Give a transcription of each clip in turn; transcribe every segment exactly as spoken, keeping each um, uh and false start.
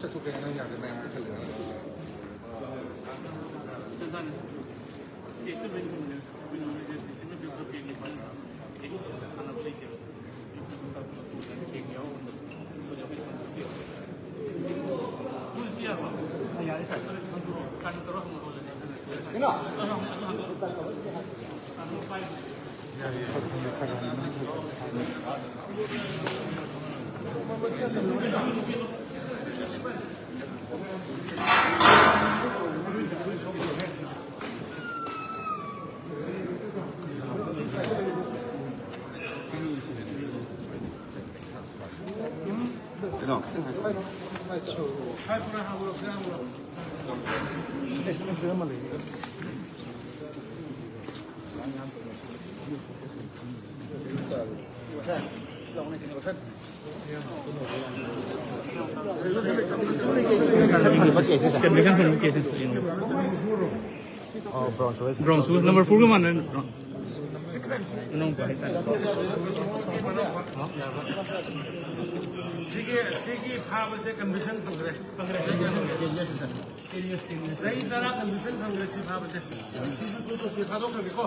ꯆꯠꯊꯣꯛꯀꯦ ꯍꯥꯏꯅ ꯌꯥꯗꯦ, ꯃꯌꯥꯝ ꯄꯨꯟꯁꯜꯂꯦ꯫ Condition ꯐꯖꯅ ꯀꯦꯁꯦ꯫ ꯑꯣ, bronze ꯑꯣꯏ꯫ Bronze ꯑꯣꯏ꯫ Number four ꯒ ꯃꯥꯟꯅ bronze꯫ ꯑꯅꯧꯕ ꯍꯥꯏꯇꯥꯔꯦ꯫ ꯁꯤꯒꯤ, ꯁꯤꯒꯤ ꯐꯥꯕꯁꯦ condition ꯐꯪꯈ꯭ꯔꯦ꯫ ꯆꯍꯤ ꯇꯔꯥ condition ꯐꯪꯈ꯭ꯔꯦ ꯁꯤ ꯐꯥꯕꯁꯦ꯫ ꯁꯤꯁꯨ ꯊꯥꯗꯣꯛꯈ꯭ꯔꯒꯦꯀꯣ꯫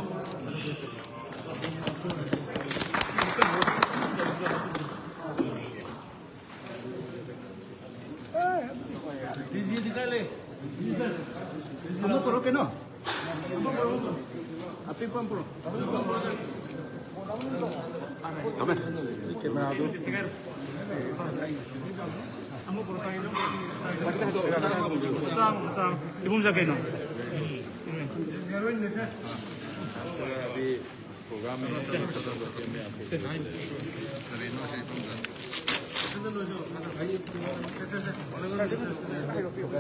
ꯗꯤꯖꯤꯗꯤ ꯀꯥꯏ ꯂꯩ? ꯑꯃ ꯄꯨꯔꯛꯑꯣ ꯀꯩꯅꯣ? ꯑꯄꯤꯛꯄ ꯑꯃ ꯄꯨꯔꯛꯑꯣ꯫ ꯊꯝꯃꯦ꯫ ꯀꯦꯃꯦꯔꯥꯗꯨ꯫ ꯆꯥꯝꯃ, ꯆꯥꯝꯃ꯫ ꯏꯕꯨꯡ ꯆꯠ ꯀꯩꯅꯣ? ꯍꯦꯔꯣꯏꯟꯅꯦ ꯁꯦ꯫ ꯄ꯭ꯔꯣꯒ꯭ꯔꯥꯝ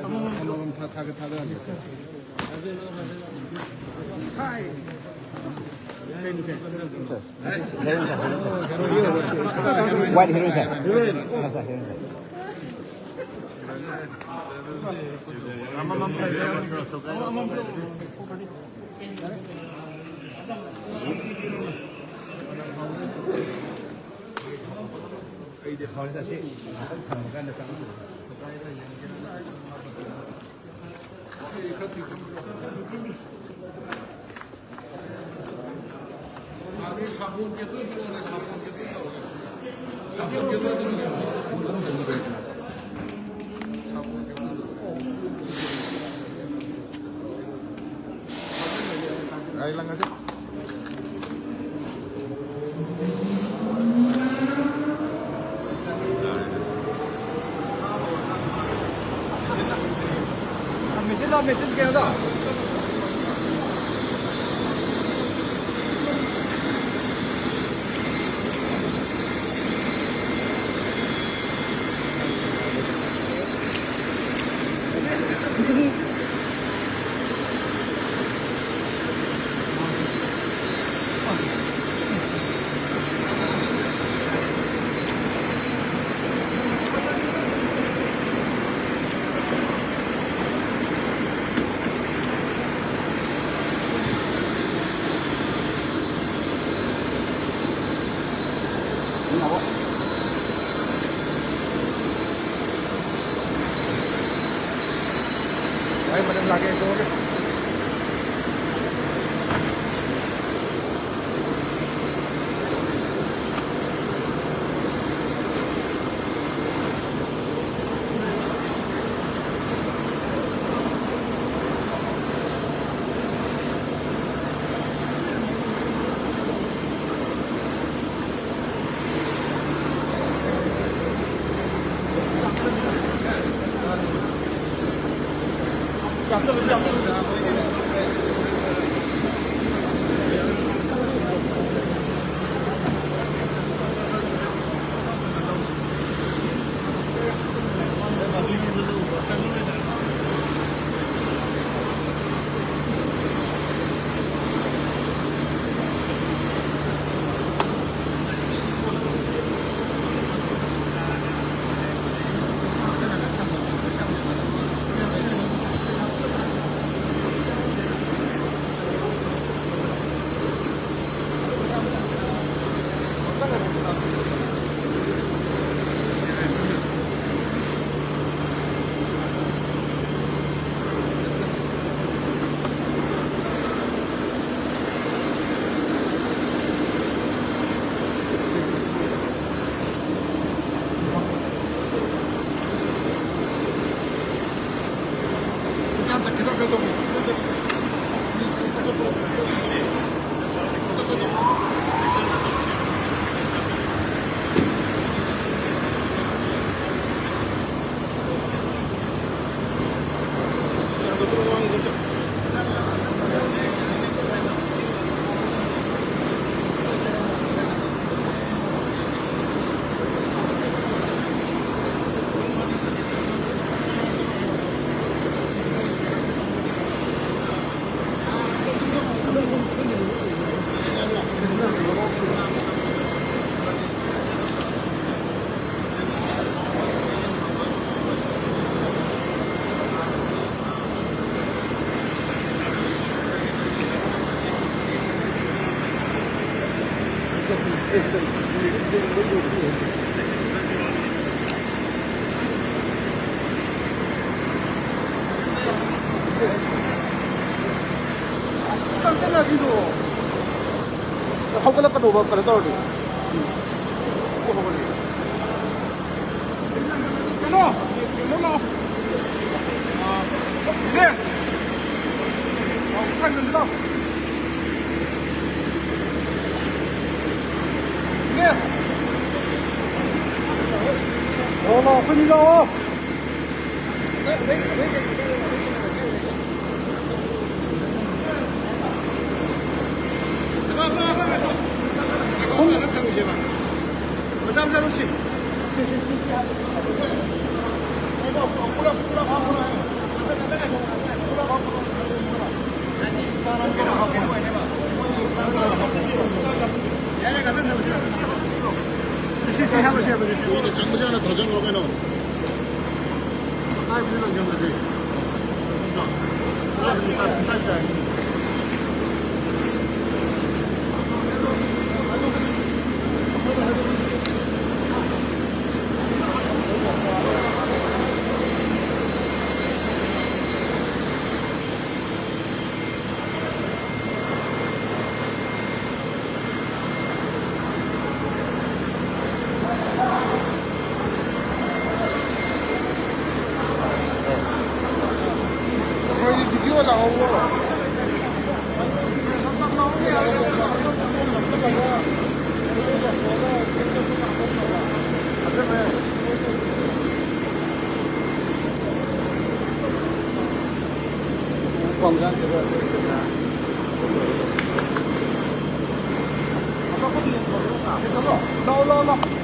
ꯑꯃꯃꯝ ꯊꯥ-, ꯊꯥꯒꯠ-, ꯊꯥꯗꯔꯒꯦ꯫ White heroine, sir. Yes, sir, heroine, sir. ꯑꯩꯗꯤ ꯐꯔꯦ, ꯑꯁꯤ ꯊꯝꯃꯀꯥꯟꯗ ꯆꯪꯉꯛꯇꯣꯏꯅꯤ꯫ Rai lang kasi. Mecil lah, mecil kaya dah. Ay, madam lagi ito. ꯍꯧꯒꯠꯂꯛꯀꯗꯧꯕ ꯀꯩꯅꯣ ꯇꯧꯔꯗꯤ꯫ ꯎꯝ꯫ ꯍꯧꯒꯠꯂꯛꯑꯦ꯫ ꯀꯩꯅꯣ? ꯀꯩꯅꯣ ꯂꯥꯛꯑꯣ꯫ ꯅꯤꯂꯦꯁ꯫ ꯂꯥꯛꯑꯣ, ꯈꯔ ꯉꯟꯅ ꯂꯥꯛꯑꯣ꯫ ꯅꯤꯂꯦꯁ꯫ ꯂꯥꯛꯑꯣ, ꯂꯥꯛꯑꯣ, ꯑꯩꯈꯣꯏꯅꯤ ꯂꯥꯛꯑꯣ꯫ ꯃꯆꯥ ꯃꯆꯥ ꯂꯧꯁꯤ꯫ ꯁꯤ, ꯁꯤ, ꯁꯤ ꯍꯥꯞꯄꯁꯤ, ꯍꯥꯞꯄꯁꯤ꯫ ꯀꯨꯏꯅ ꯆꯪꯕꯁꯦ ꯍꯥꯟꯅ ꯊꯥꯖꯤꯟꯈ꯭ꯔꯣ ꯀꯩꯅꯣ꯫ ꯑꯀꯥꯏꯕꯗꯤ ꯂꯪꯖꯜꯂꯁꯦ꯫ ꯑꯩꯈꯣꯏꯒꯤ ꯚꯤꯗꯤꯑꯣ ꯂꯥꯛꯍꯧꯕ꯭ꯔꯣ? ꯂꯥꯛꯑꯣ, ꯂꯥꯛꯑꯣ, ꯂꯥꯛꯑꯣ꯫